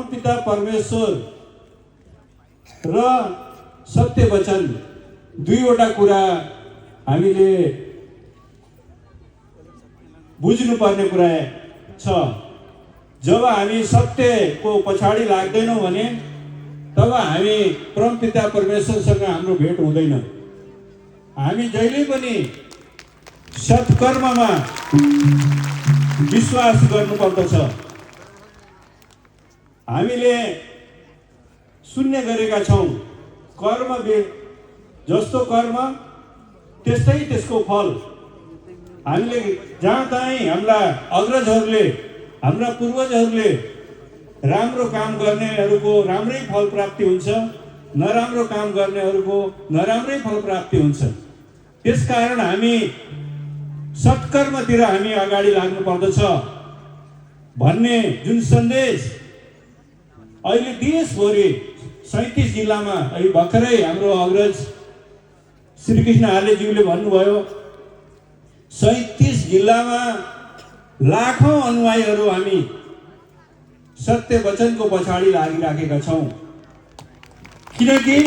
परमपिता परमेश्वर र सत्य वचन दुईवटा कुरा हामीले बुझ्नुपर्ने कुरा छ। जब हामी सत्यको पछाडि लाग्दैनौँ भने तब हामी परमपिता परमेश्वरसँग हाम्रो भेट हुँदैन। हामी जहिले पनि सत्कर्ममा विश्वास गर्नुपर्दछ। हामीले सुन्ने गरेका छौँ, कर्म जस्तो कर्म त्यस्तै त्यसको फल। हामीले जहाँ तहीँ हाम्रा अग्रजहरूले, हाम्रा पूर्वजहरूले राम्रो काम गर्नेहरूको राम्रै फल प्राप्ति हुन्छ, नराम्रो काम गर्नेहरूको नराम्रै फल प्राप्ति हुन्छ। त्यसकारण हामी सत्कर्मतिर हामी अगाडि लाग्नु पर्दछ भन्ने जुन सन्देश अहिले देशभरि 37 जिल्लामा, अहिले भर्खरै हाम्रो अग्रज श्रीकृष्ण आर्यज्यूले भन्नुभयो, 37 जिल्लामा लाखौं अनुयायीहरू हामी सत्य वचनको पछाडि लागिराखेका छौँ। किनकि